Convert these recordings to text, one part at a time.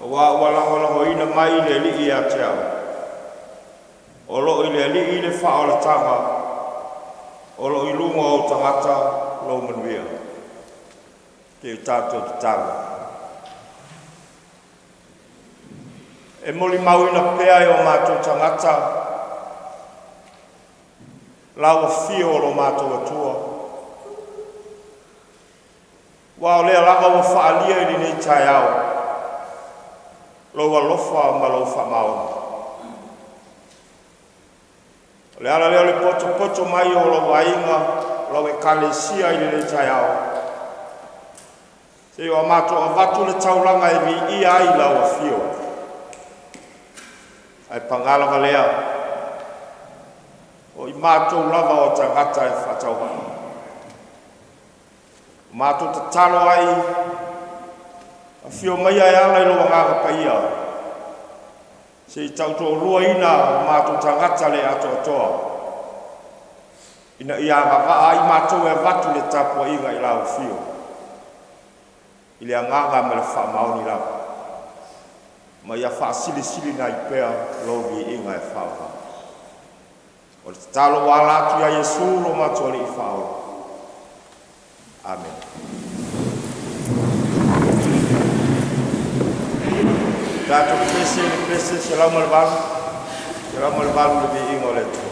Auā ua lagolagoina mai le Alii ia te au. O lo o i le Alii le faaolataga, o lo o i luga o ou tagata lou manuia. Se i o tatou tatalo. E molimauina pea e o matou tagata lau afio o lo matou Atua, aua o lea lava ua faaalia i lenei taeao lou alofa ma lou faamaoni. O le ala lea o le potopoto mai o lou aiga, lau Ekalesia i lenei taeao, seia o matou avatu le taulaga e viia ai lau afio. Ae paga lava lea, o i matou lava o tagata e faatauvaa. Ua matou tatalo ai, afio maia e ala i lou agaga paia se i tautoaluaina o matou tagata le atoatoa, ina ia agavaa ai matou e avatu le tapuaiga i lau afio i le agaga ma le faamaoni lava, ma ia faasilisiliina ai pea lou viiga e faavavau. O le tatalo ua ala atu ia Iesu lo matou Alii Faaola. Amene. Tatou pese i le pese 108, 108 i le Viiga o le Atua.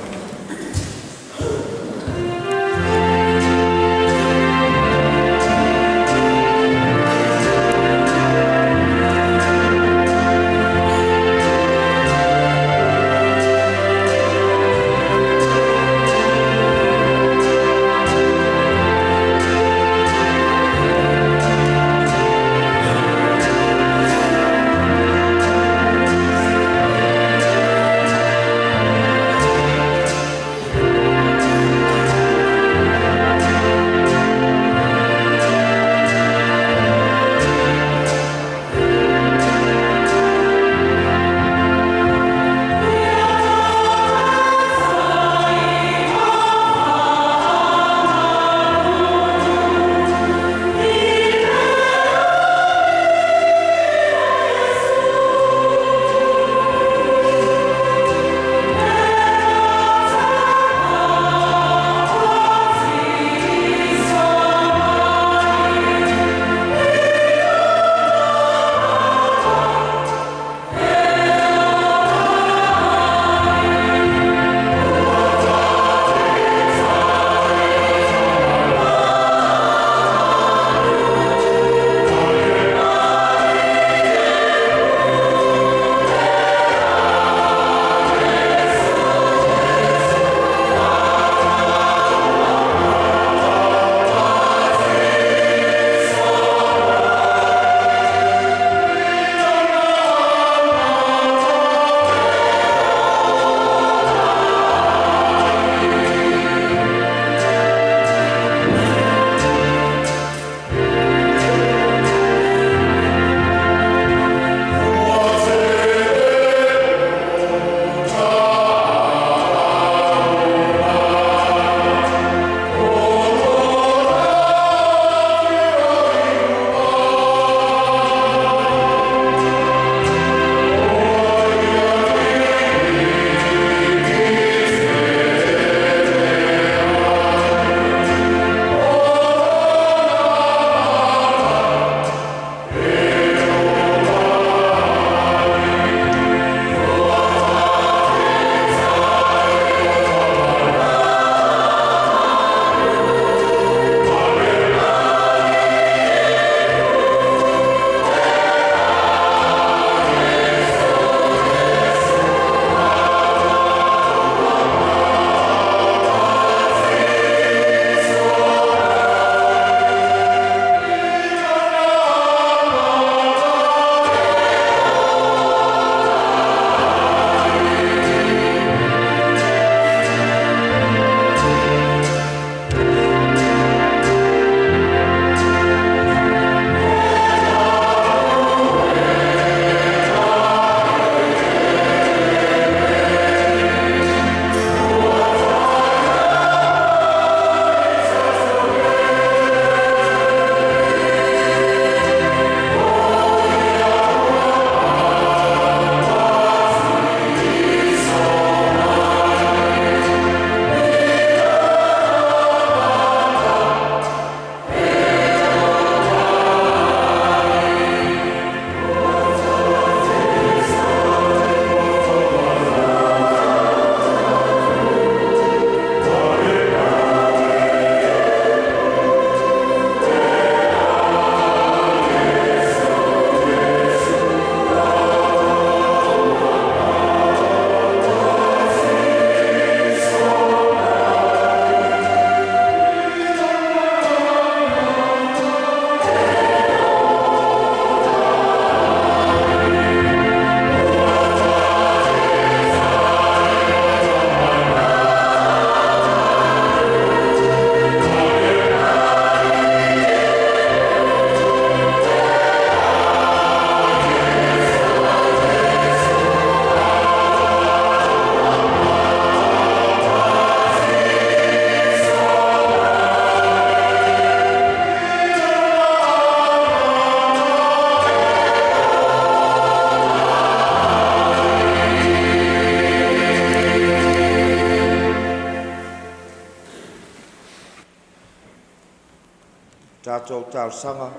Tatou talosaga,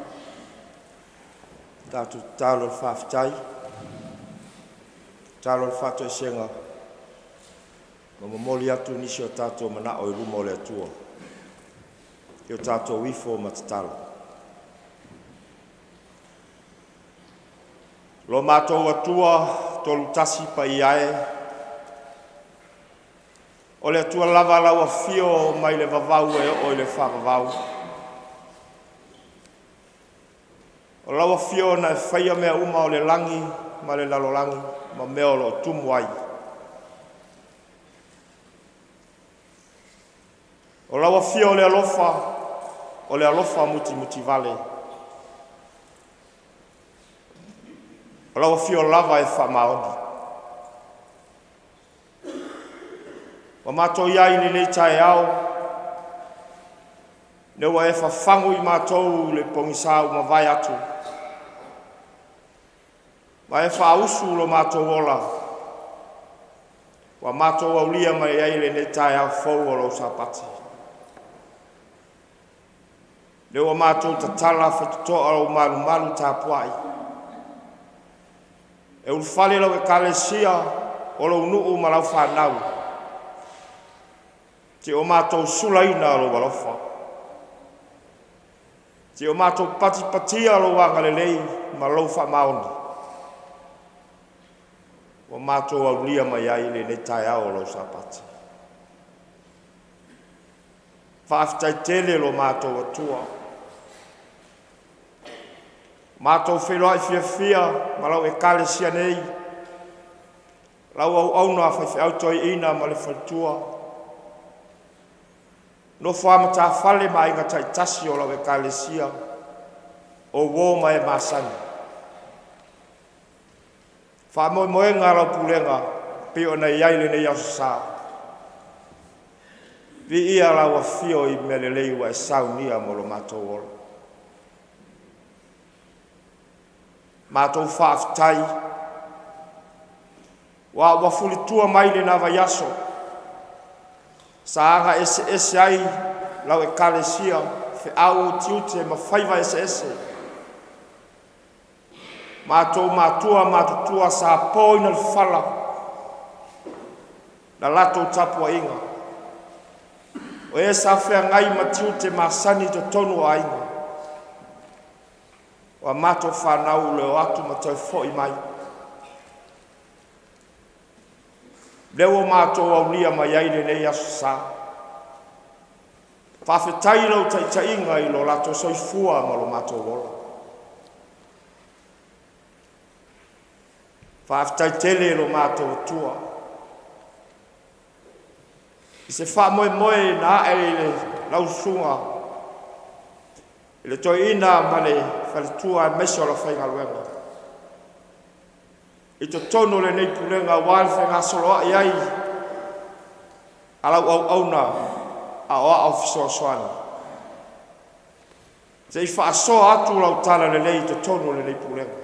tatou tatalo i le faafetai, tatalo i le faatoesega ma momoli atu nisi o tatou manao i luma o le Atua i o tatou ifo ma tatalo. Lo matou Atua Tolu Tasi Paia e, o le Atua lava lau afio mai le vavau e oo i le faavavau, o lau afio na e faia mea uma o le lagi ma le lalolagi ma mea o lo o tumu ai. O lau afio o le alofa, o le alofa mutimutivale, o lau afio lava e faamaoni. Ua matou i ai i lenei taeao, ina ua e fafagu i matou i le pogisa ua mavae atu, ma e faausu lo matou ola ua matou aulia mai ai lenei taeao fou o lou Sapati. Lea ua matou tatala faitotoa i lou malumalu tapuai, e ulufale lau Ekalesia o lou nuu ma lau fanau, seia o matou sulaina lou alofa, seia o matou patipatia lou agalelei ma lou faamaoni ua matou aulia mai ai lenei taeao o lou Sapati. Faafetai tele lo matou Atua, ua matou feiloai fiafia ma lau Ekalesia nei, lau auauna faifeau toeaina ma le faletua, nofo a matafale ma aiga taitasi o lau Ekalesia, o uo ma e masani. Faamoemoega o lau pulega e pei ona i ai lenei aso sa. Viia lau afio i mea lelei ua e saunia mo lo matou ola. Matou faafetai aua ua fulitua mai lena vaiaso sa aga eseese ai lau Ekalesia i feau, o tiute ma faiva eseese. Matou matua matutua sa poina le fala i la latou tapuaiga, o e sa feagai ma tiute masani i totonu o aiga, o a matou fanau i le o atu ma toe foi mai, lea ua matou aulia mai ai lenei aso sa. Faafetai i lau taitaiga i lo latou soifua ma lo matou ola. Faafetai tele i lo matou Atua i se faamoemoe na ae i lau susuga i le toeaina ma le faletua aemaise o le aufaigaluega i totonu o lenei pulega aua le fegasoloai ai a lau auauna aoao fesoasoani. Se i faasoa atu lau talalelei i totonu o lenei pulega.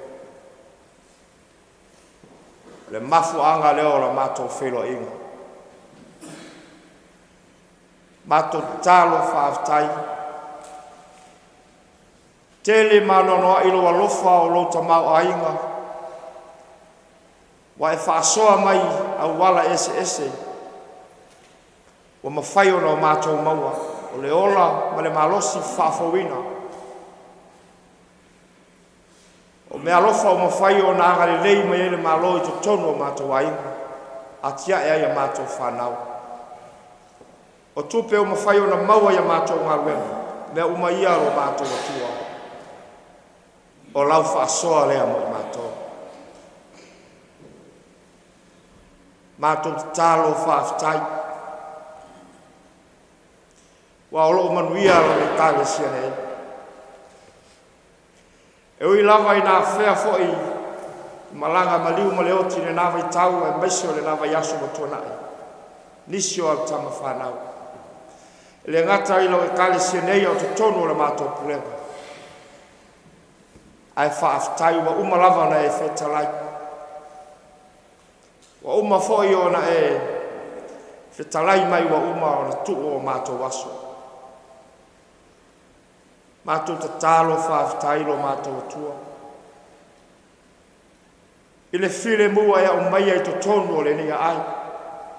O le mafuaaga lea o le matou feiloaiga. Matou tatalo faafetai, tele ma anoanoai lou alofa o lou tamaoaiga ua e faasoa mai i auala eseese ua mafai ona matou maua, o le ola ma le malosi faafouina. O meaalofa ua mafai ona agalelei mai ai le Malo i totonu o matou aiga, atiae ai a matou fanau. O tupe ua mafai ona maua i a matou galuega, mea uma ia lo matou Atua, o lau faasoa lea mo i matou. Matou tatalo faafetai, aua o lo o manuia lau Ekalesia nei. E ui lava ina afea foi i malaga a maliu ma le oti i lena vaitau aemaise o lena vaiaso ua tuanai nisi o au tamafanau, e le gata i lau Ekalesia nei a o totonu o le matou pulega. Ae faafetai ua uma lava ona e fetalai, ua uma foi ona e fetalai mai ua uma ona tuu o matou aso. Matou tatalo faafetai i lo matou Atua i le filemu ua e aumaia i totonu o lenei aai,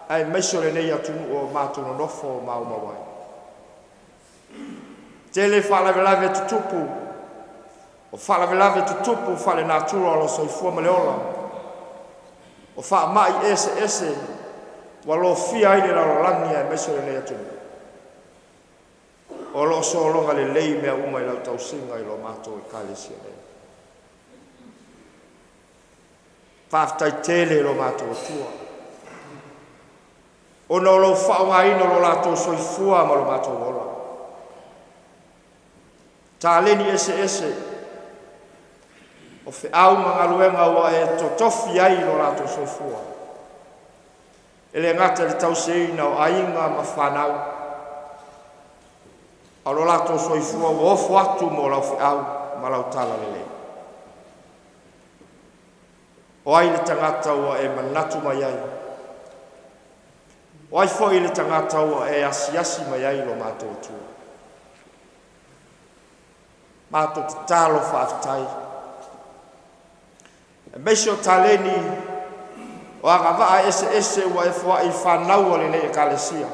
aemaise o lenei atunuu o matou nonofo ma aumau ai. Tele faalavelave tutupu, o faalavelave tutupu faalenatura o le soifua ma le ola, o faamai eseese ua lofia ai le lalolagi aemaise o lenei atunuu. O lo o sologa lelei mea uma i lau tausiga i lo matou Ekalesia nei. Faafetai tele i lo matou Atua ona o lou faaaogaina o lo latou soifua ma lo latou ola, taleni eseese o feau ma galuega ua e totofi ai lo latou soifua, e le gata i le tausiaina o aiga ma fanau, a o lo latou soifua ua ofo atu mo lau feau ma lau talalelei. O ai le tagata ua e manatu mai ai? O ai foi le tagata ua e asiasi mai ai lo matou Atua? Matou tatalo faafetai, aemaise o taleni o agavaa eseese ua e foai i fanau a lenei Ekalesia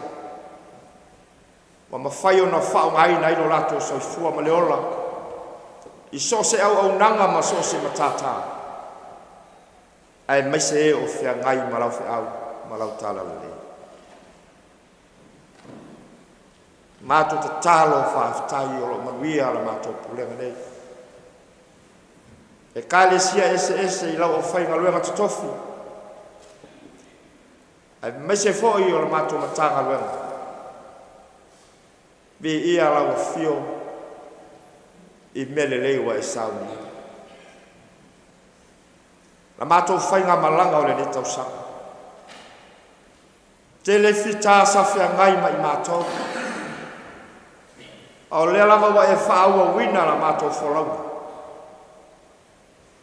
ua mafai ona faaaogaina ai lo latou soifua ma le ola i so o se auaunaga ma so o se matata, aemaise e o feagai ma lau feau ma lau talalelei. Matou tatalo faafetai o lo o manuia la matou pulega nei. Ekalesia eseese i lau aufaigaluega totofi, aemaise foi o le matou Matagaluega. Viia lau afio i mea lelei ua e saunia. La matou faigamalaga o lenei tausaga, tele fita sa feagai ma i matou, a o lea lava ua e faaauauina la matou folauga,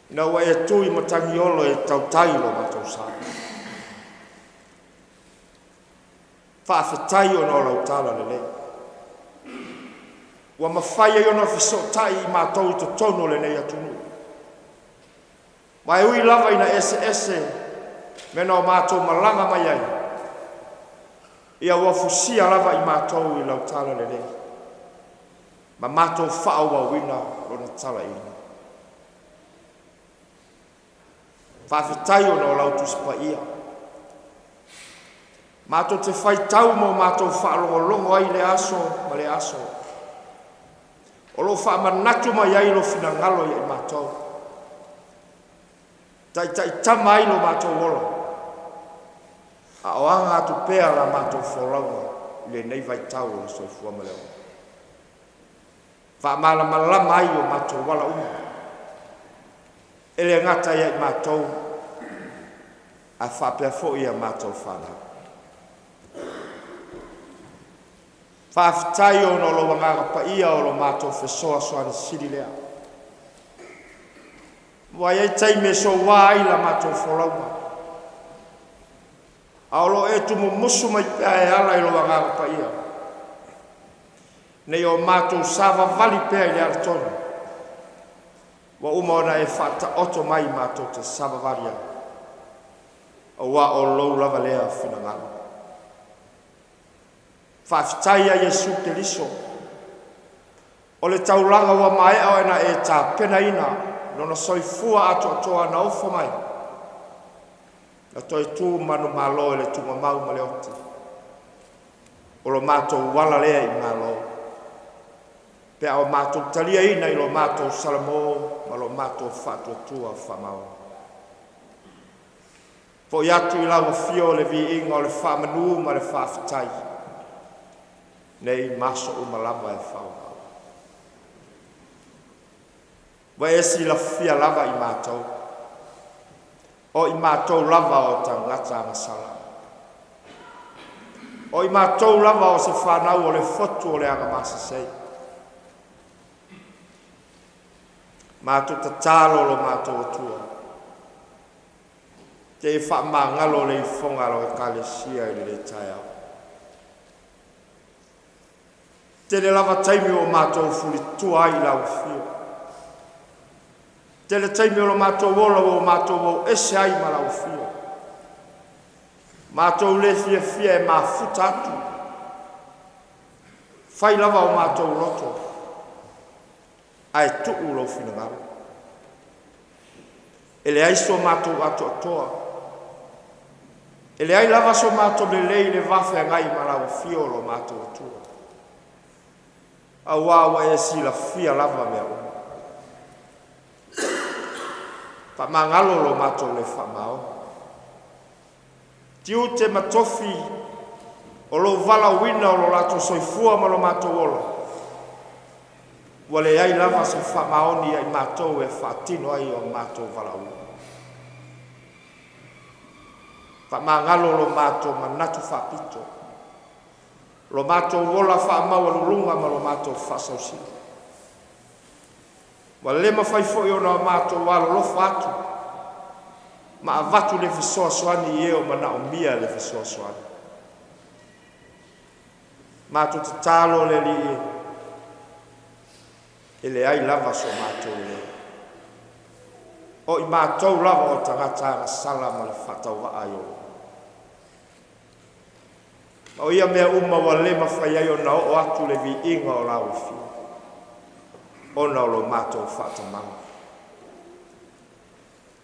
ina ua e tu i matagiolo e tautai lo matou sa. Faafetai ona o lau talalelei ua mafai ai ona fesootai i matou i totonu o lenei atunuu. Ma e ui lava ina eseese mena o matou malaga mai ai, ia ua fusia lava i matou i lau talalelei ma matou faaauauina lona talaiina. Faafetai ona o lau Tusi Paia matou te faitau ma o matou faalogologo ai i lea aso ma lea aso, o lo o faamanatu mai ai lou finagalo ia i matou, taitaitama ai lo matou ola, a o aga atu pea la matou folauga i lenei vaitau o le soifua ma le ola. Faamalamalama ai o matou ala uma, e le gata ia i matou, ae faapea foi a matou fanau. Faafetai ona o lou Agaga Paia o lo matou fesoasoani sili lea. Ua i ai taimi e soua ai la matou folauga, a o lo o e tuumumusu mai pea e ala i lou Agaga Paia, ina ia o matou savavali pea i le alatonu ua uma ona e faataoto mai matou te savavali ai, aua o lou lava lea finagalo. Faafetai ia Iesu Keriso o le taulaga ua maea ona e tapenaina, Lona soifua atoatoa na ofo mai, na toe tu manumalo i le tugamau ma le oti. O lo matou ala lea i malo, pe a o matou taliaina i lo matou salamo ma lo matou faatuatua faamaoni. Foi atu i lau afio le viiga o le faamanu ma le faafetai, nei ma aso uma lava e faaauau. Ua e silafia lava i matou, o i matou lava o tagata agasala, o i matou lava o se fanau o le fotu o le agamasese. Matou tatalo lo matou Atua, te i faamagalo le ifoga a lau Ekalesia i lenei taeao. Tele lava taimi ua matou fulitua ai i lau afio, tele taimi o lo matou ola ua matou o ese ai ma lau afio, matou le fiafia e mafuta atu, fai lava o matou loto ae tuu lou finagalo. E leai so matou atoatoa, e leai lava so matou lelei i le va feagai ma lau afio lo matou Atua, aua ua e silafia lava mea uma. Faamagalo lo matou le faamaoni, tiute ma tofi o lou valaauina o lo latou soifua ma lo matou ola, ua leai lava se faamaoni ia i matou e faatino ai o matou valaauina. Faamagalo lo matou manatu faapito, lo matou ola faamaualuluga ma lo matou faasausili. Ua le mafai foi ona matou alolofa atu ma avatu le fesoasoani i e o manaomia le fesoasoani. Matou tatalo le Alii e, e leai lava so matou lelei, o i matou lava o tagata agasala ma le faatauvaa i ou luma. Ma o ia mea uma ua le mafai ai ona oo atu le viiga o lau afio ona o lo matou faatamala.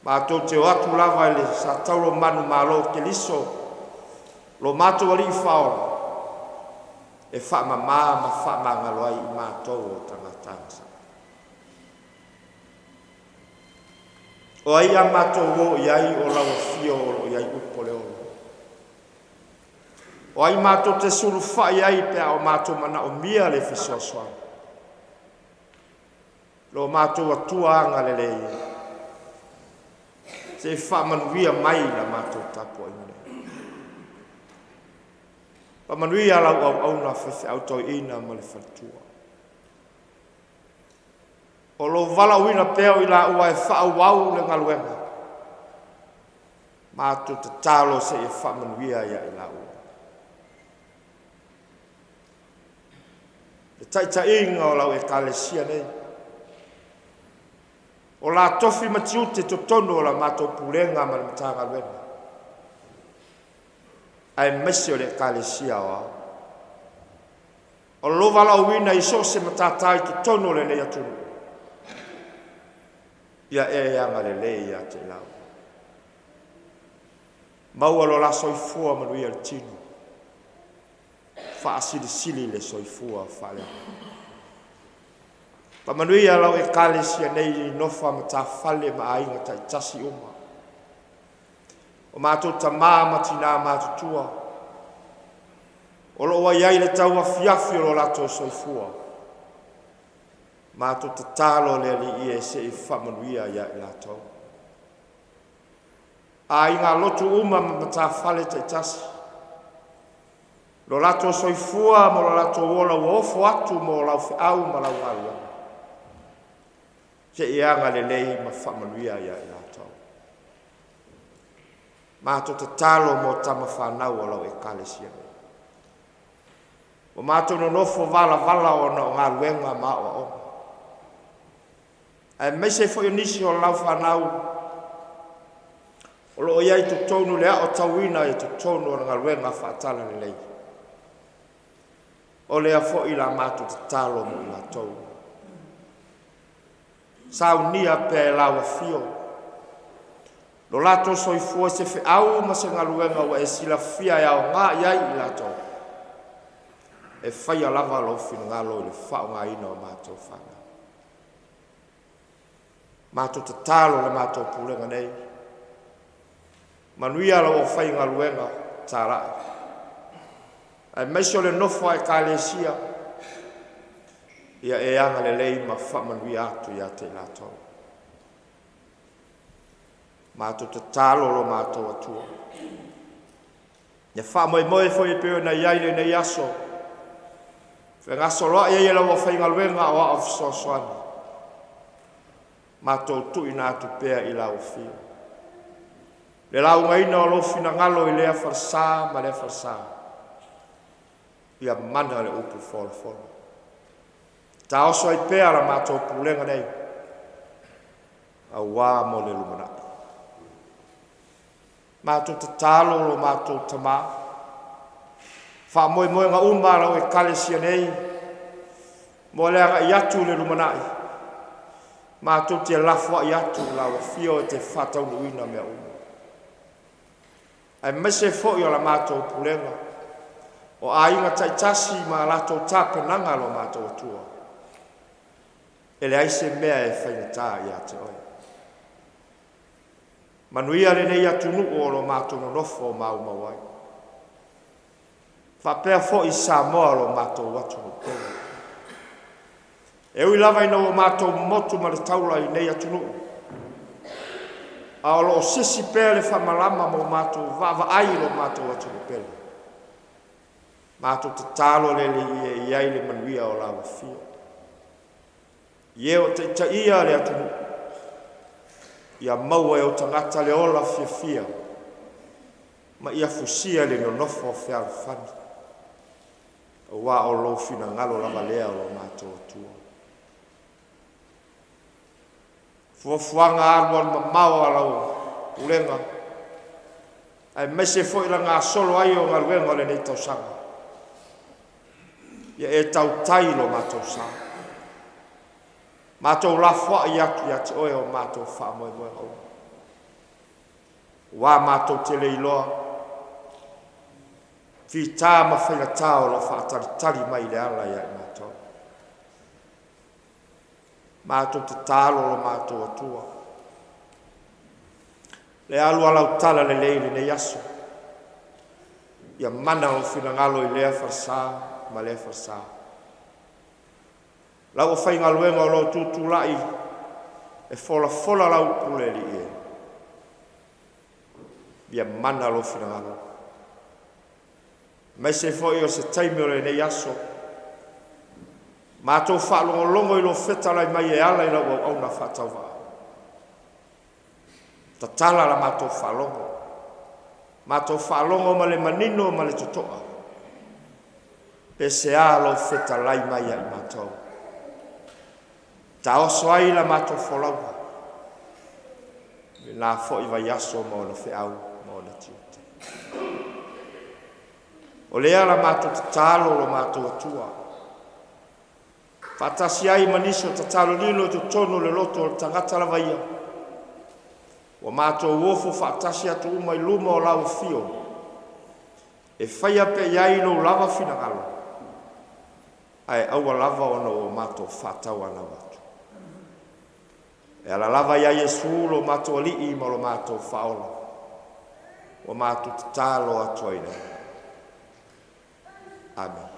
Matou te o atu lava i le satauro manumalo o Keriso lo matou Alii Faaola e faamama ma faamagalo ai i matou o tagata agasala. O ai a matou o i ai, o lau afio o lo o i ai upu o le ola. O ai matou te sulufai i ai pe a o matou manaomia le fesoasoani? Lo matou Atua agalelei e, se i faamanuia mai la matou tapuaiga nei. Faamanuia lau auauna faifeau toeaina ma le faletua. O lou valaauina pea o i laua e faaauau le galuega, matou tatalo se i e faamanuia ia i laua. Le taitaiga o lau ekalesia nei, o la tofi ma tiute i totonu o la matou pulega ma le Matagaluega, aemaise o le Ekalesia Aoao. O lou valaauina i so o se matata i totonu o lenei atunuu, ia e agalelei ia te i laua. Maua lo la soifua manuia i le tino, faasilisili le soifua faaleaganuu. Faamanuia lau ekalesia nei i nofo a matafale ma aiga taitasi uma. O matou tama ma tina matutua o lo o ua i ai le tauafiafi o lo latou soifua, matou tatalo le Alii e se i faamanuia ia i latou. Aiga lotu uma ma matafale taitasi, lo latou soifua ma lo latou ola ua ofo atu mo lau feau ma lau galuega, se i e agalelei ma faamanuia ia i latou. Matou tatalo mo tama fanau a lau Ekalesia nei. Ua matou nonofo valavala ona o galuega ma aoaoga, aemaise foi o nisi o lau fanau o lo o i ai i totonu i le aotauina i totonu o le galuega faatalalelei. O lea foi la matou tatalo mo i latou. Saunia pea e lau afio lo latou soifua i se feau ma se galuega ua e silafia e aoga i ai i latou, e faia lava lou finagalo i le faaaogaina o matou fanau. Matou tatalo le matou pulega nei, manuia lau aufaigaluega talai, aemaise o le nofo a ekalesia, ia e agalelei ma faamanuia atu ia te i latou. Matou tatalo lo matou Atua, ia faamoemoe foi e pei ona i ai lenei aso, fegasoloai ai e lau aufaigaluega o aao fesoasoani, matou tuuina atu pea i lau afio. Le laugaina o lou finagalo i lea falesa ma lea falesa, ia mana le upu folafola. Taoso ai pea la matou pulega nei, auā mo le lumanai. Matou tatalo lo matou Tamā, faamoemoega uma a lau Ekalesia nei mo le agai atu i le lumanai, matou te lafoai atu i lau Afio e te faataunuuina mea uma, aemaise foi o la matou pulega, o aiga taitasi ma a latou tapenaga lo matou Atua, e leai se mea e faigata ia te Oe. Manuia lenei atunuu o lo o matou nonofo maumau ai, faapea foi Samoa lo matou atunuu pele. E ui lava ina ua matou motu ma le taula i nei atunuu, a o lo o sisi pea le faamalama ma o matou vaavaai i lo matou atunuu pele. Matou tatalo le Alii ia i ai le manuia o lau Afio, i e o taitaia le atunuu, ia maua e ou tagata le ola fiafia ma ia fusia le nonofo fealofani, aua o lou finagalo lava lea lo matou Atua. Fuafuaga alualumamao a lau Pulega aemaise foi le gasolo ai o galuega o lenei tausaga, ia e tautai lo matou sa. Matou lafoai atu ia te Oe o matou faamoemoega uma, aua matou te le iloa fita ma faigata o lo o faatalitali mai i le ala ia i matou. Matou tatalo lo matou Atua, le alu a lau talalelei i lenei aso, ia mana lou finagalo i lea falesa ma lea falesa. Lau afaigaluega o lo o tutulai e folafola lau upu le Alii e, ia mana lou finagalo, aemaise foi o se taimi o lenei aso, matou faalogologo i lou fetalai mai e ala i lau auauna faatauvaa. Tatala la matou faalogo, matou faalogo ma le manino ma le totoa, pe sea lou fetalai mai ia i matou. Taoso ai la matou folauga i lena foi vaiaso ma ona feau ma ona tiute. O lea la matou tatalo lo matou Atua, faatasi ai ma nisi o tatalo lilo i totonu o le loto o le tagata lava ia, ua matou ofo faatasi atu uma i luma o lau afio e faia pea i ai lou lava finagalo, ae aua lava ona ua matou faatauanau atu. E ala lava ia Iesu lo matou Alii ma lo matou Faaola, ua matou tatalo atu ai nei. Amene.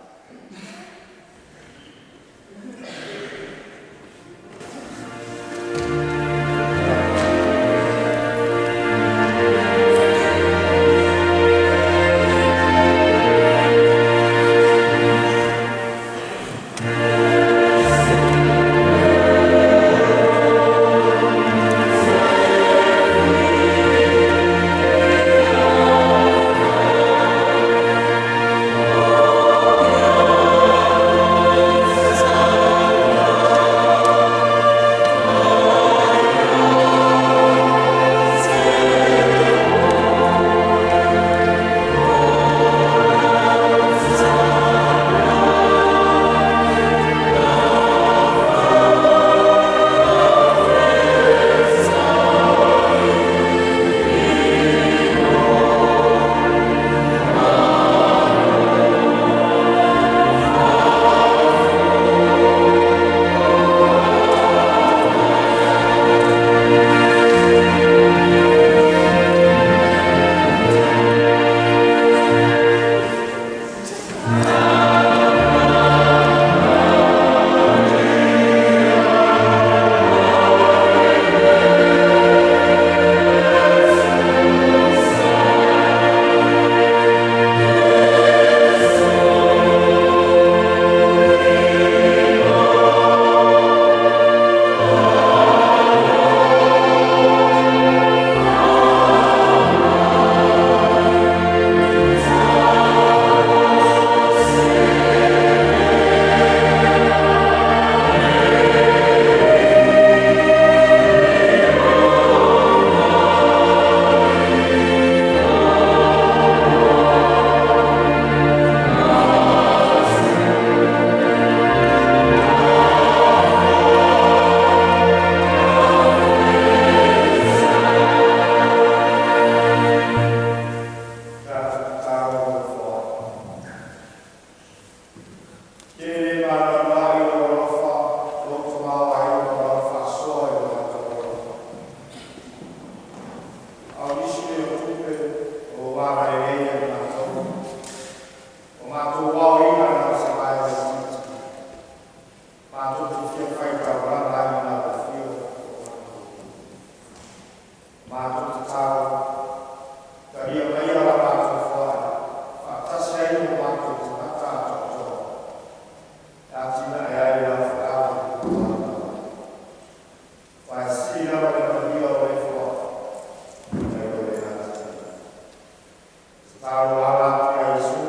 Tatalo ala atu ia Iesu,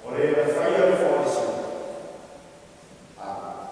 o le na faia le folisi. Amen.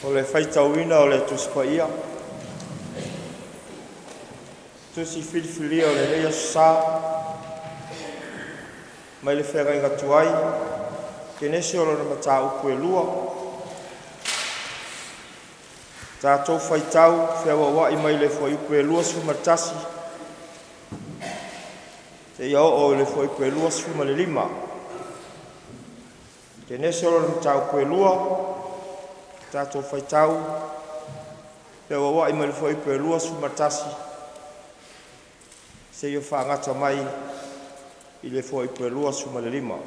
O le faitauina o le Tusi Paia, Tusi filifilia o lenei Aso Sa mai le Feagaiga Tuai, Kenese o lona mataupu e 2, tatou faitau feagaiai mai le fuaiupu 21 seia oo i le fuaiupu 25. Kenese o lona mataupu e 2, tatou faitau feagaiai mai le fuaiupu 21 seia fa'agata mai i le fuaiupu 25.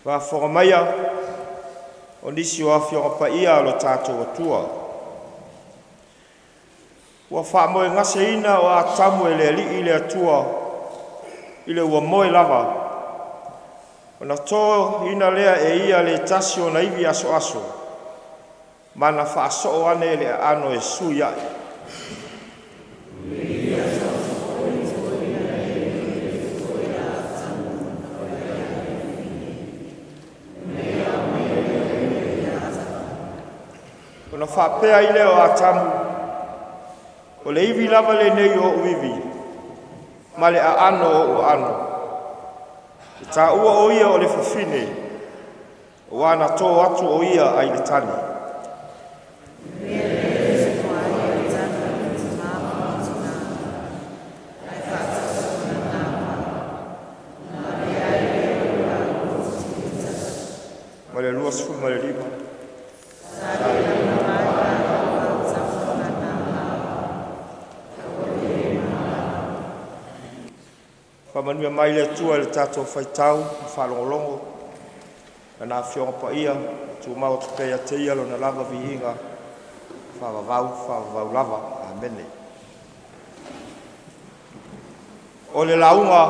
Faafofoga maia o nisi o Afioaga Paia a lo tatou Atua, ua faamoegaseina o Atamu e le Alii le Atua i le ua moe lava, ona toina lea e ia le tasi o ona ivi asoaso ma na faasoo ane le aano e sui ai. Ona faapea ai lea o Atamu, “O le ivi lava lenei o o'u ivi, ma le aano o o'u aano. E taua o ia o le fafine, auā na to atu o ia ai le tane.” Ma le 25. Faamanuia mai le Atua i le tatou faitau ma faalogologo i Lana Afioga Paia, tumau atu pea ia te Ia Lona lava viiga e faavavau faavavau lava. Amene. O le lauga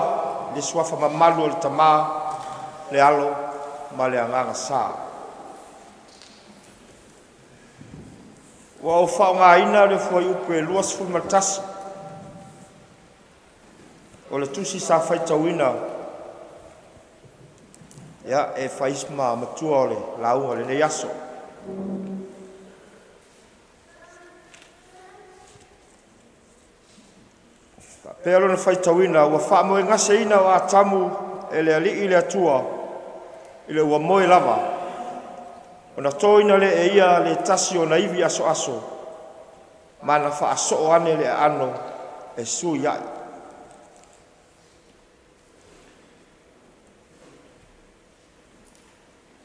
i le Suafa mamalu o le Tama, le Alo ma le Agaga Sa. Ua ou faaaogaina le fuaiupu e 21 o le tusi sa faitauina e fai ma matua o le lauga o lenei aso. E faapea lona faitauina, ua faamoegaseina o Atamu e le Alii le Atua ina ua moe lava, ona toina lea e ia le tasi o ona ivi asoaso ma na faasoo ane le aano e sui ai.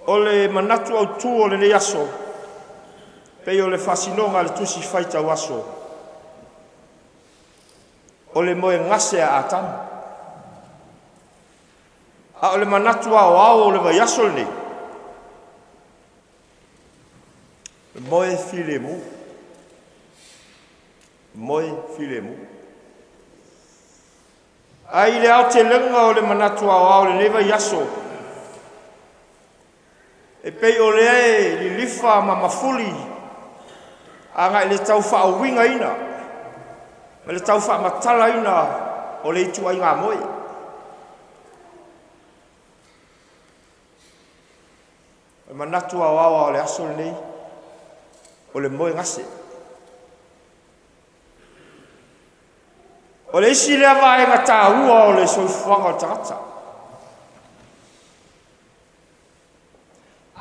O le manatu autu o lenei aso, pei o le faasinoga a le Tusi Faitau Aso, o le moegase a Atamu. A o le manatu aoao o le vaiaso lenei, moe filemu, moe filemu. Ae i le aotelega o le manatu aoao o lenei vaiaso, e pei o lea e lilifa ma mafuli agai i le tau faauigaina ma le tau faamatalaina o le ituaiga moe. O le manatu aoao o le aso lenei, o le moegase. O le isi lea vaega taua o le soifuaga o le tagata.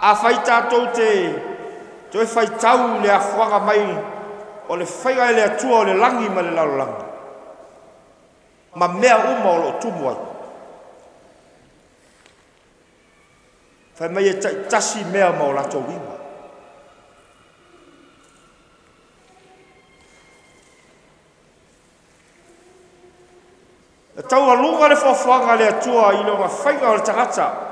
Afai tatou te toe faitau i le afuaga mai o le faiga e le Atua o le lagi ma le lalolagi ma mea uma o lo o tumu ai, fai mai e taitasi mea ma o latou uiga. E taualuga le foafoaga a le Atua i lona faiga o le tagata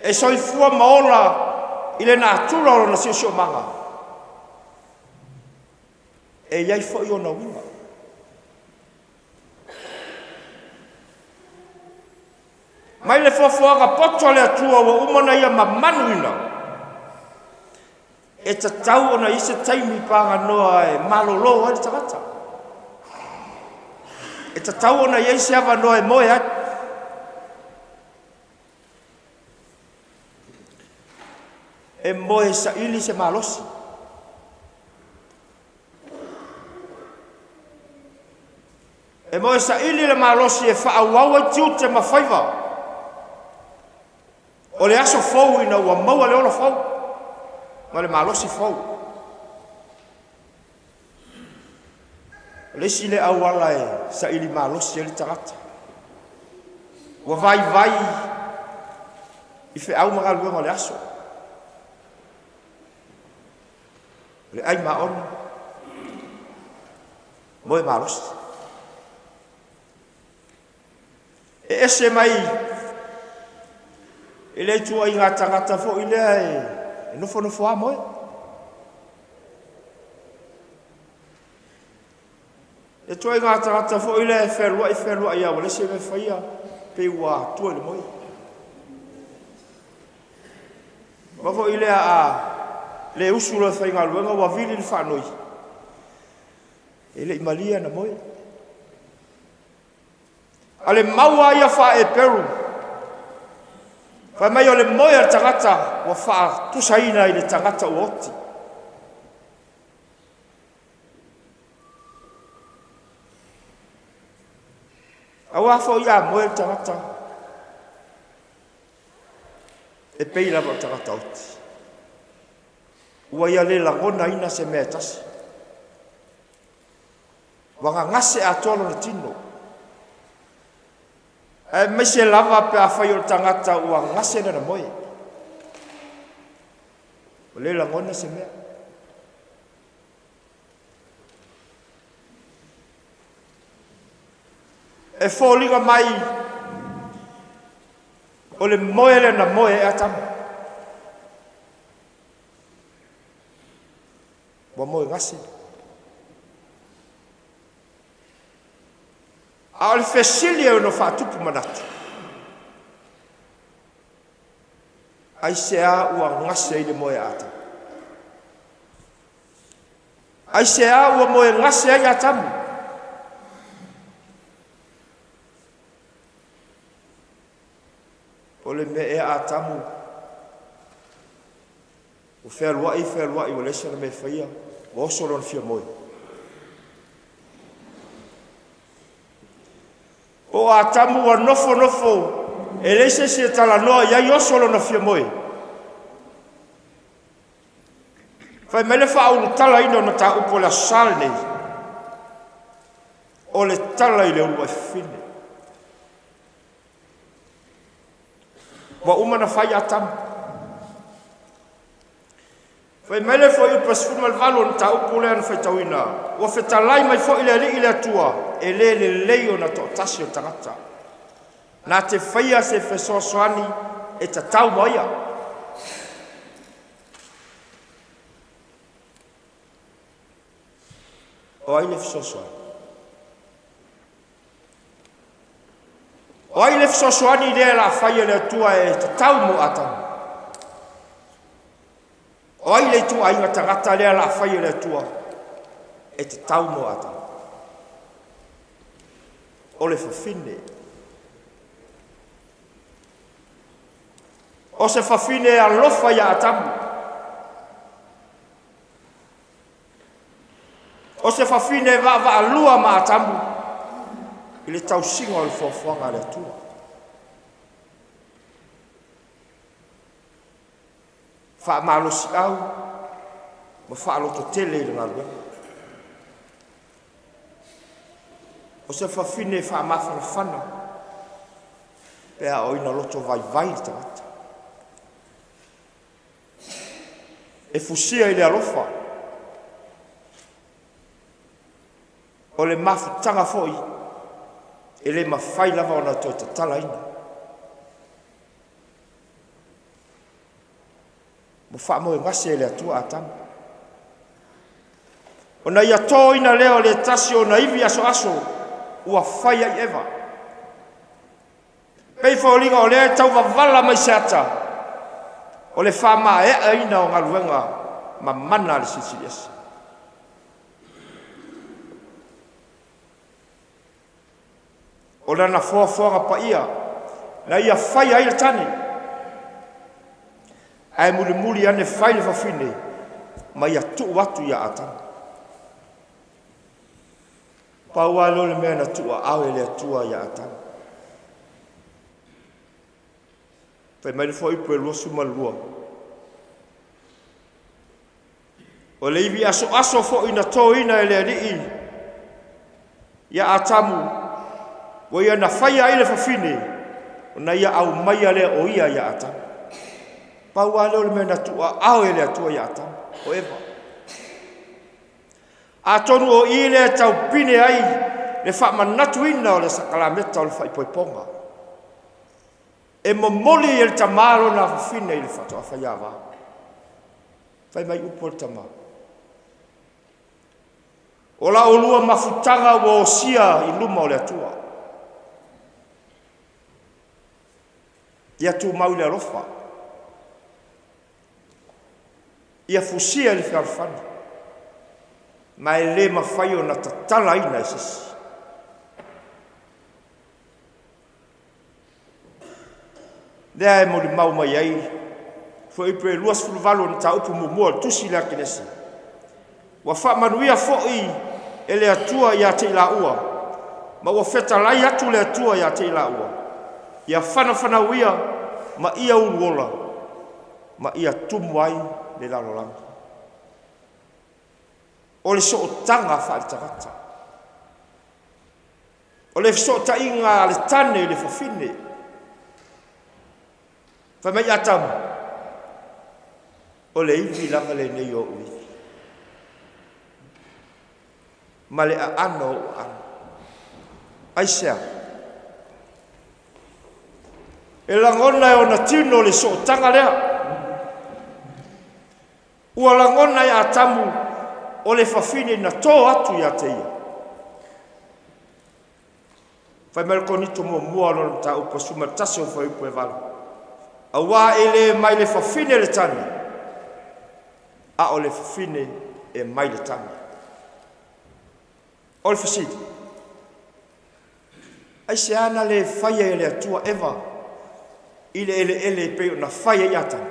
e soifua ma ola i le natura o lona siosiomaga, e i ai foi ona uiga. Mai le foafoaga poto a le Atua ua uma ona ia mamaluina, e tatau ona i ai se taimi paganoa e malolo ai le tagata. E tatau ona i ai se avanoa e moe ai. E moe saili se malosi. E moe saili le malosi e faaauau ai tiute ma faiva o le aso fou ina ua maua le ola fou ma le malosi fou. O le isi lea auala e saili malosi ai le tagata, ua vaivai i feau ma galuega o le aso, o le ai maona, moe malosi. E ese mai i le ituaiga tagata foi lea e nofonofo lava moe. Le ituaiga tagata foi lea e fealuai fealuai lava ua leai se mea e faia, pei ua atua i le moe. Ma foi lea a le usu loa e faigaluega ua vili le faanoi, e le i malie ana moe. A o le mau lava ia faa-Eperu, fai mai o le moe a le tagata ua faatusaina i le tagata ua oti. Aua foi a moe le tagata, e pei lava o le tagata oti. Ua ia le lagonaina se mea e tasi. Ua gagase atoa lona tino. Aemaise lava pe afai o le tagata ua gase lana moe. Ua le lagona se mea. E foliga mai o le moe lea na moe ai Atamu. Ua moe gase. A o le fesili e ono faatupu manatu, aisea ua gase ai le moe a Atamu? Aisea ua moe gase ai Atamu? O le mea ea Atamu ua fealuai fealuai ua leai sana mea e faia, ua oso lona fia moe. Po o Atamu ua nofonofo e leai se isi e talanoa i ai, oso lona fia moe. Fai mai le faaulutalaina o le mataupu o le Aso Sa lenei, o le tala i le uluai fafine. Ua uma ona fai Atamu. Fai mai le fuaiupu 18 o le mataupu lea na faitauina, ua fetalai mai foi le Alii le Atua, e le lelei ona toatasi o le tagata. Na te faia se fesoasoani e tatau mo ia. O ai le fesoasoani? O ai le fesoasoani lea o le a fai e le Atua e tatau mo Atamu? O ai le ituaiga tagata lea o le a fai e le Atua e tatau mo Atamu? O le fafine. O se fafine e alofa ia Atamu. O se fafine e vaavaalua ma Atamu i le tausiga o le foafoaga a le Atua. Faamalosiau ma faalototele i le galuega. O se fafine e faamafanafana pe a oo ina loto vaivai le tagata. E fusia i le alofa. O le mafutaga foi e le mafai lava ona toe tatalaina. Ua faamoegase e le Atua Atamu. Ona ia tōina lea o le tasi o ona ivi asoaso ua fai ai Eva. Pei foliga o lea e tau vavala mai se ata o le faamaeaina o galuega ma mana a le Silisili Ese. O lana foafoaga paia na ia faia ai le tane. Ae mulimuli ane fai le fafine ma ia tuu atu ia Atamu. Pau lava lea o le mea na tuuaao e le Atua ia Atamu. Fai mai le fuaiupu e 22. O le ivi asoaso foi na toina e le Alii ia Atamu, ua ia na faia ai le fafine, ona ia aumaia lea o ia ia Atamu. Pau lava lea o le mea na tuuaao e le Atua ia Atamu, o Eva. Atonu o i lea e taupine ai le faamanatuina o le sakalameta o le faaipoipoga. E momoli e le tamā lona afafine i le faatoa faiava. Fai mai upu a le tamā. O la oulua mafutaga ua osia i luma o le Atua. Ia tumau i le alofa. Ia fusia i le fealofani. Ma e le mafai ona tatalaina e se isi. Lea e molimau mai ai Fuaiupu e 28 o le mataupu muamua o le tusi i le Akenesi. Ua faamanuia foi e le Atua ia te i laua, ma ua fetalai atu le Atua ia te i laua, ia fanafanauia ma ia uluola, ma ia tumu ai le lalolagi. O le sootaga faaletagata. O le fesootaiga a le tane i le fafine. Fai mai Atamu, o le ivi lava lenei o ou ivi, ma le aano o ou aano. Aisea? E lagona e ona tino le sootaga lea. Ua lagona e Atamu o le fafine na to atu ia te ia. Fai mai le Konito muamua o lona mataupu 11 o fuaiupu e 8. Auā e le mai le fafine le tane, a o le fafine e mai le tane. O le fesili, aisea na le faia e le Atua Eva i le eleele e pei ona fai ai Atamu?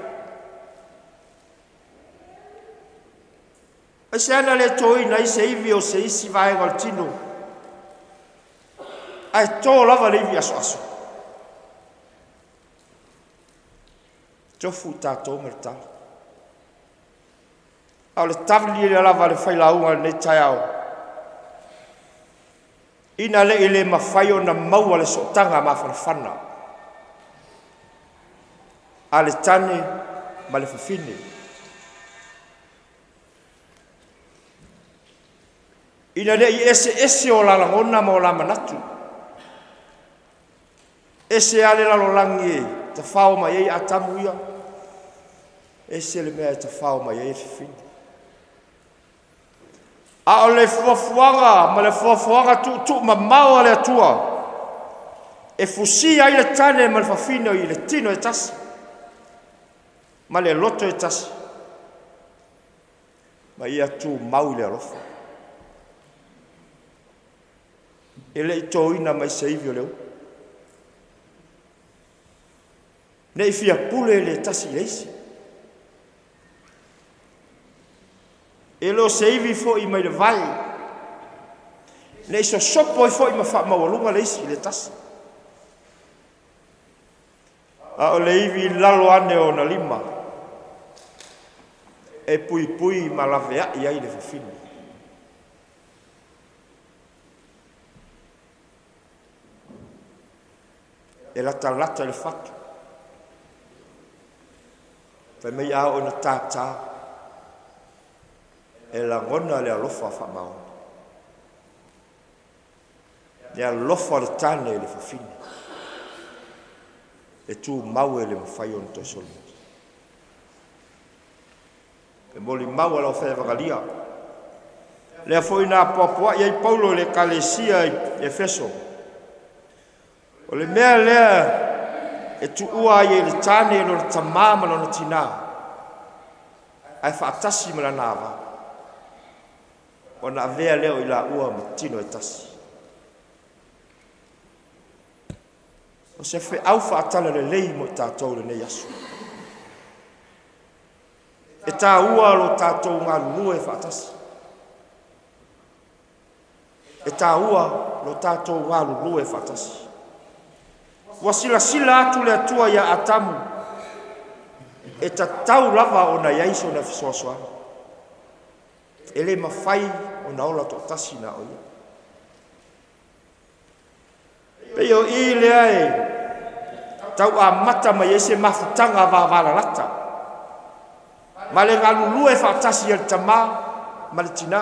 Aisea na le toina ai se ivi o se isi vaega o le tino, ae to lava le ivi asoaso? Tofu i tatou ma le tali. A o le tali lava a le failauga i lenei taeao, ina ne i le mafai ona maua le sootaga mafanafana a le tane ma le fafine. Ina ne i eseese o la lagona ma o la manatu, ese lava le lalolagi e tafao mai ai Atamu ia, ese le mea e tafao mai ai le fafine. A o le fuafuaga ma le fuafuaga tuutuumamao a le Atua e fusia ai le tane ma le fafine i le tino e tasi ma le loto e tasi, ma ia tumau i le alofa. E le i toina mai se ivi o le ulu. Ne i fia pule le tasi i le isi. E le o se ivi foi mai le vai. Ne i sosopo ai foi ma faamaualuga le isi i le tasi. A o le ivi i lalo ane o ona lima e puipui ma laveai ai le fafine. E latalata i le fatu. Fai mai a oo ina tātā, e lagona le alofa faamaoni. Le alofa o le tane i le fafine. E tumau e le mafai ona toe solomuli. E molimau a lau feavagalia. Lea foi na apoapoai ai Paulo i le ekalesia i Efeso. O le mea lea e tuua ai e le tane lona tamā ma lona tinā, ae faatasi ma lana ava, ona avea lea o i laua ma tino e tasi. O se feau faatalalelei mo i tatou i lenei aso. E taua lo tatou galulue faatasi. E taua lo tatou galulue faatasi. Ua silasila atu le Atua ia Atamu, e tatau lava ona i ai sona fesoasoani. E le mafai ona ola toatasi na o ia. Pei o i lea e tau amata mai ai se mafutaga vavalalata ma le galulue faatasi a le tamā ma le tinā.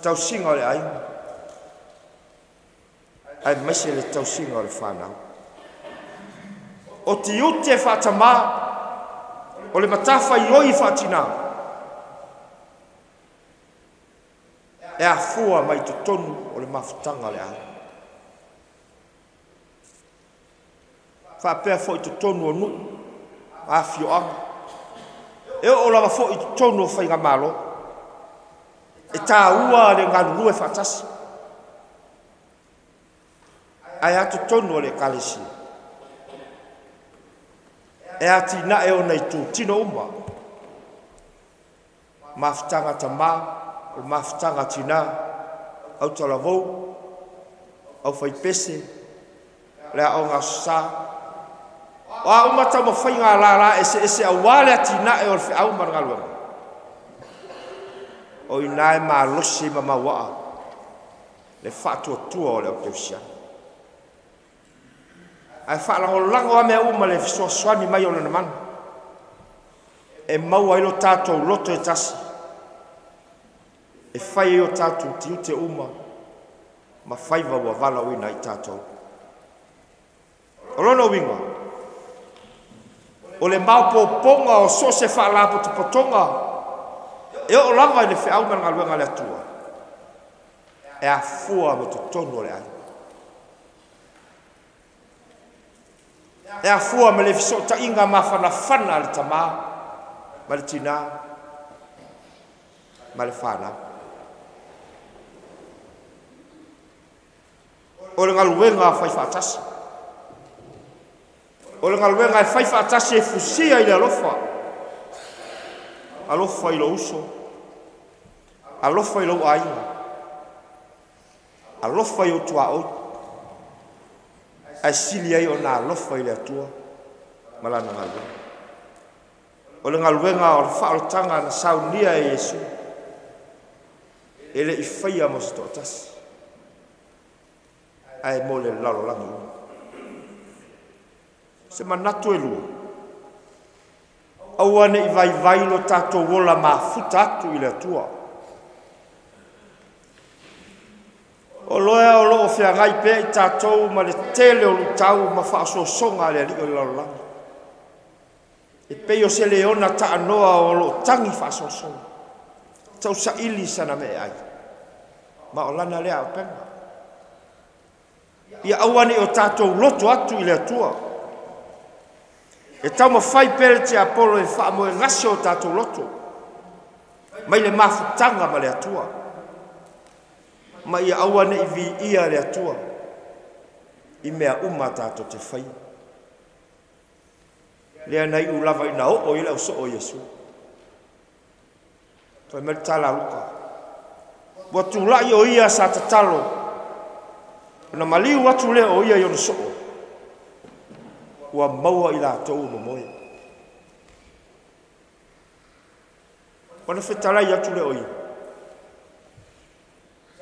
Tausiga o le aiga aemaise le tausiga o le fanau. O tiute faatamā, o le matafaioi faatinā, e afua mai totonu o le mafutaga o le aiga. Faapea foi totonu o nuu ma afioaga, e oo lava foi i totonu o faigamalo. E taua le galulue faatasi. Ae a totonu o le Ekalesia? E atinae ona itutino uma, mafutaga a tamā, o le mafutaga a tinā, autalavou, aufaipese, le aoga Aso Sa, o a uma taumafaiga a lala eseese aua le atinae o le feau ma le galuega, o i ina e malosi ai ma mauaa le faatuatua o le au kerisiano. Ae faalagolago lava mea uma i le fesoasoani mai o Lona Mana e maua ai lo tatou loto e tasi e fai ai o tatou tiute uma ma faiva ua valaauina ai i tatou. O lona uiga, o le maopoopoga o so o se faalapotopotoga e oo lava i le feau ma le galuega a le Atua, e afua mai totonu o le aiga. E afua mai le fesootaiga mafanafana a le tamā ma le tinā ma le fanau. O le galuega fai faatasi. O le galuega e fai faatasi e fusia i le alofa. Alofa i lou uso, alofa i lou aiga, alofa i ou tuaoi, ae sili ai ona alofa i le Atua ma Lana galuega. O le galuega o le faaolataga na saunia e Iesu, e le i faia mo se toatasi, ae mo le lalolagi uma. Se manatu e lua, aua ne i vaivai lo tatou ola mafuta atu i le Atua. O loea o lo o feagai pea i tatou ma le tele o luitau ma faaosoosoga a le alii o le lalolagi, e pei o se leona taanoa o lo o tagi faasoasoa, tausaili sana meaai, ma o lana lea auupega. Ia aua ne i o tatou loto atu i le Atua. E taumafai pea le tiapolo e faamoegase o tatou loto mai le mafutaga ma le Atua, ma ia aua ne i viia le Atua i mea uma tatou te faia. Lea na iu lava ina oo i le ausoo o Iesu. Fai mai le tala a Luka, ua tulai o ia sa tatalo, ona maliu atu lea o ia i ona soo, ua maua i latou o momoe. Ona fetalai atu lea o ia,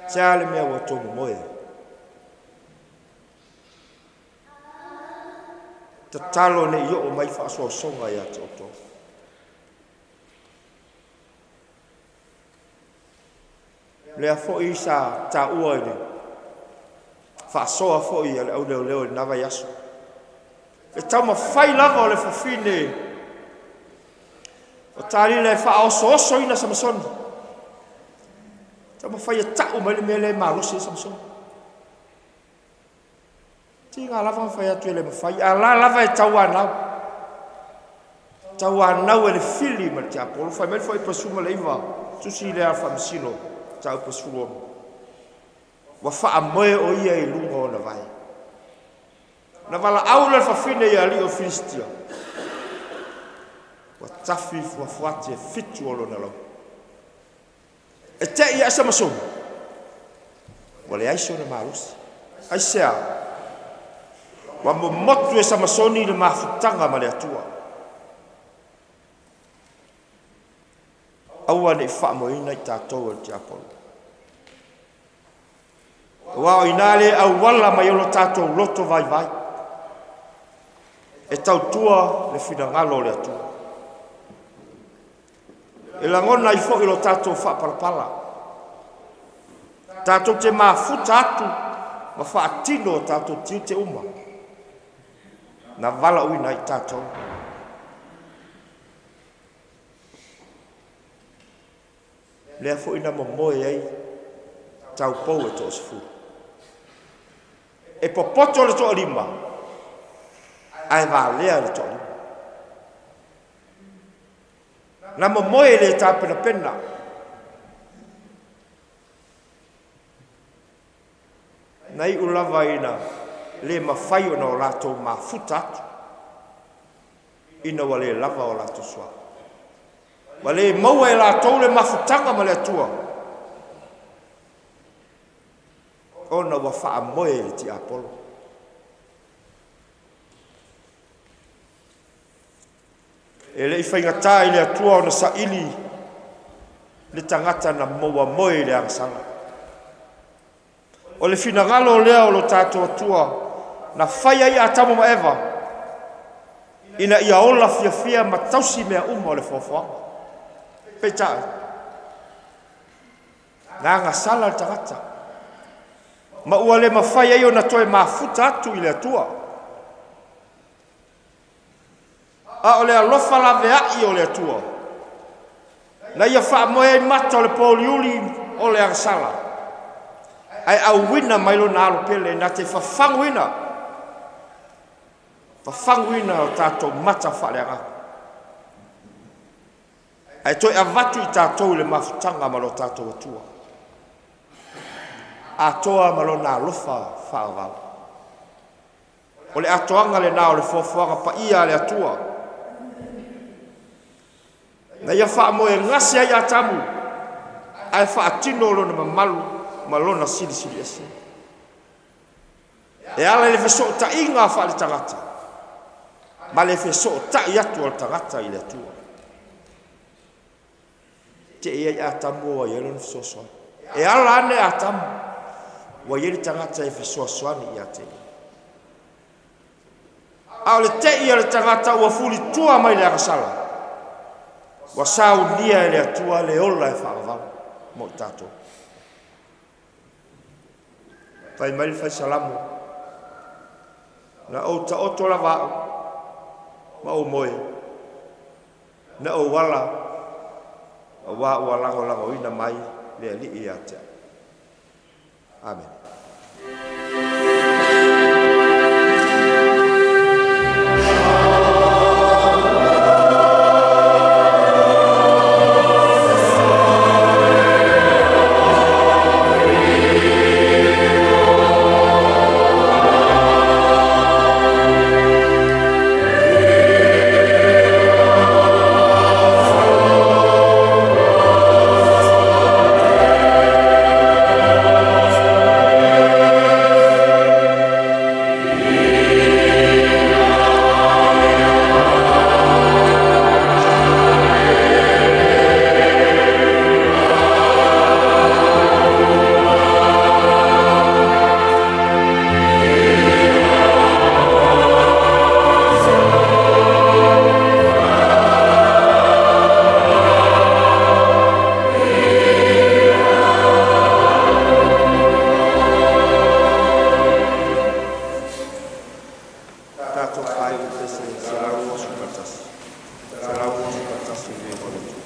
se a le mea ua outou momoe ai? Tatalo ne i oo mai faasoasoga ia te outou. Lea foi sa taua i le faasoa foi a le auleoleo i lena vaiaso, le taumafai lava o le fafine o Talila e faaosoosoina Samasoni, taumafai e ta'u mai le mea lea e malosi ai Samasoni. Tiga lava ona fai atu e le mafai, a la lava e tauanau, tauanau e le fili ma le tiapolo. Fai mai le fuaiupu 19, tusi lea a le Faamasino, mataupu 16, ua faamoe o ia i luga o ona vae. Na valaau lea o le fafine i alii o Filisitia, Ua tafi fuafuati e 7 o lona laupu. E te'i ae Samasoni, ua leai sona malosi. Aisea? Ua momotu e Samasoni le mafutaga ma le Atua. Aua ne i faamoeina i tatou e le tiapolo. Aua o i ina lea e auala mai ai lo tatou loto vaivai e tautua le finagalo o le Atua. E lagona ai foi lo tatou faapalepala, tatou te mafuta atu ma faatino o tatou tiute uma na valaauina ai i tatou. Lea foi na momoe ai taupou e 10. E popoto le 5, ae valea le 5. Na momoe le tapenapena. Na iu lava ina le mafai ona o latou mafuta atu, ina ua le lava o latou suauu. Ua le maua e latou le mafutaga ma le Atua, ona ua faamoe i le tiapolo. E le i faigata i le Atua ona saili le tagata na maua moe i le agasala. O le finagalo lea o lo tatou Atua na fai ai Atamu ma Eva, ina ia ola fiafia ma tausi mea uma o le foafoaga. Peitai, na agasala le tagata, ma ua le mafai ai ona toe mafuta atu i le Atua. A o le alofa laveai o le Atua, na ia faamoe ai mata o le pōliuli o le agasala, ae auina mai lona alo pele na te fafaguina, fafaguina o tatou mata faaleagaga, ae toe avatu i tatou i le mafutaga ma lo tatou Atua, atoa ma lona alofa faavavau. O le atoaga lena o le foafoaga paia a le Atua, na ia faamoegase ai Atamu, ae faatino lona mamalu ma lona silisili ese. E ala i le fesootaiga faale-tagata ma le fesootai atu o le tagata i le Atua. Te i ai Atamu ua i ai lona fesoasoani. E ala ane Atamu, ua i ai le tagata e fesoasoani ia te ia. A o le tei a le tagata ua fulitua mai le agasala, ua saunia e le Atua le ola e faavavau mo i tatou. Fai mai le Fai Salamo, na ou taoto lava au, ma ou moe, na ou ala, aua ua lagolagoina mai le Alii ia te au. Amen. Tatou faaiu i le pese 121, 121 Viiga i le Atua.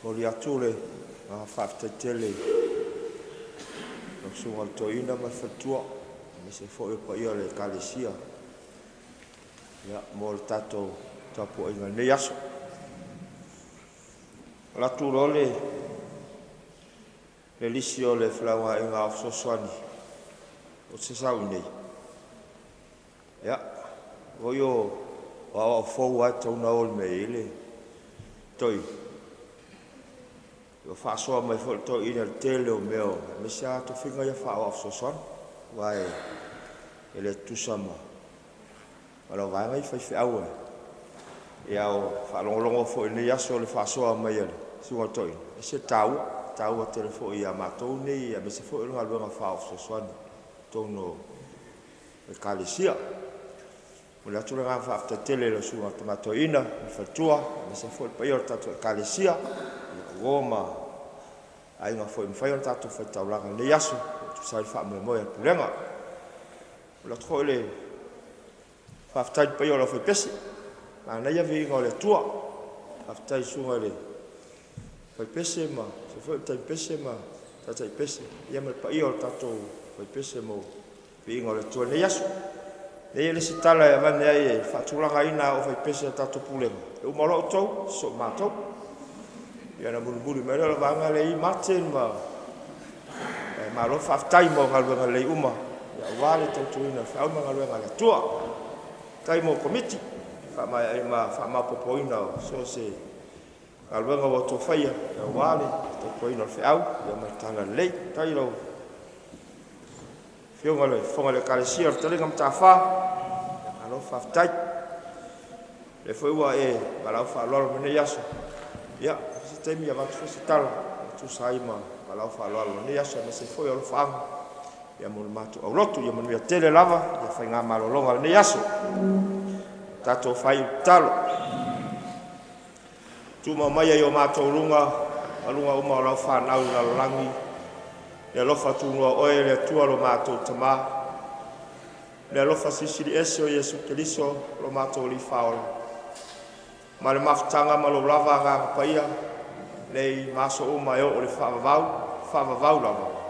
Momoli atu le agaga faafetai tele i lau Susuga i le Toeaina ma le Faletua, aemaise foi o le paia o le Ekalesia mo le tatou tapuaiga i lenei aso. Alu atu loa le lisi o le Felauaiga Aoao Fesoasoani ou te sau i inei, ia, oi o aoao fou lava e tatau ona o i ai le toeaina. Ua faasoa mai foi le toeaina i le tele o mea, aemaise lava tofiga ia faa-aoao fesoasoani, aua e le tutusa ma lau vaega ia faifeau e. Ia, a o faalogologo foi i lenei aso i le faasoa mai a le susuga i le toeaina, e ese le taua. taua tele foi ia matou nei, aemaise foi o le galuega faaoo fesoasoani i totonu o Ekalesia. E momoli atu le agaga faafetai tele i lau Susuga i le Tama Toeaina ma le faletua, aemaise foi le paia o le tatou Ekalesia, uo ma aiga foi ua mafai ona tatou faitaulaga i lenei aso e tusa ai o le faamoemoe o le Pulega. E momoli atu foi le faafetai i le paia o le aufaipese, manaia le viiga o le Atua. Faafetai i le susuga i le faipese ma le susuga foi i le taipese ma le taitai pese ma le paia o le tatou faipese mo le viiga o le Atua i lenei aso. E leai o le isi tala e avane ai e faatulagaina au faipese a le tatou Pulega, e uma loa outou sosoo ma matou, ia ona mulimuli mai lea o le vaega lea e i ai Martin ma… Ae malo faafetai mo galuega lelei uma aua le tautuaina o le feau ma galuega a le Atua. Faafetai mo Komiti i le faamaopoopoina o so o se galuega ua outou faia aua le tautuaina o le feau ma le talalelei. Faafetai i lau Afioga i le Fofoga o le Ekalesia lau Fetalaiga Mataafa, malo faafetai. O lea foi ua e valaau faaaloalo i lenei aso, ia se taimi avatu foi se tala e tusa ai ma valaau faaaloalo i lenei aso aemaise foi o alofaaga mo le matou aulotu. Ia manuia tele lava le faiga malologa o lenei aso. Tatou fai le tatalo. Tumau maia i o matou luga ma luga uma o lau fanau i le lalolagi le alofa tunoa o oe le Atua lo matou Tama, le alofa Silisili Ese o Iesu Keriso lo matou Alii Faaola, ma le mafutaga ma lou lava Agaga Paia, nei ma aso uma e oo i le faavavau, faavavau lava.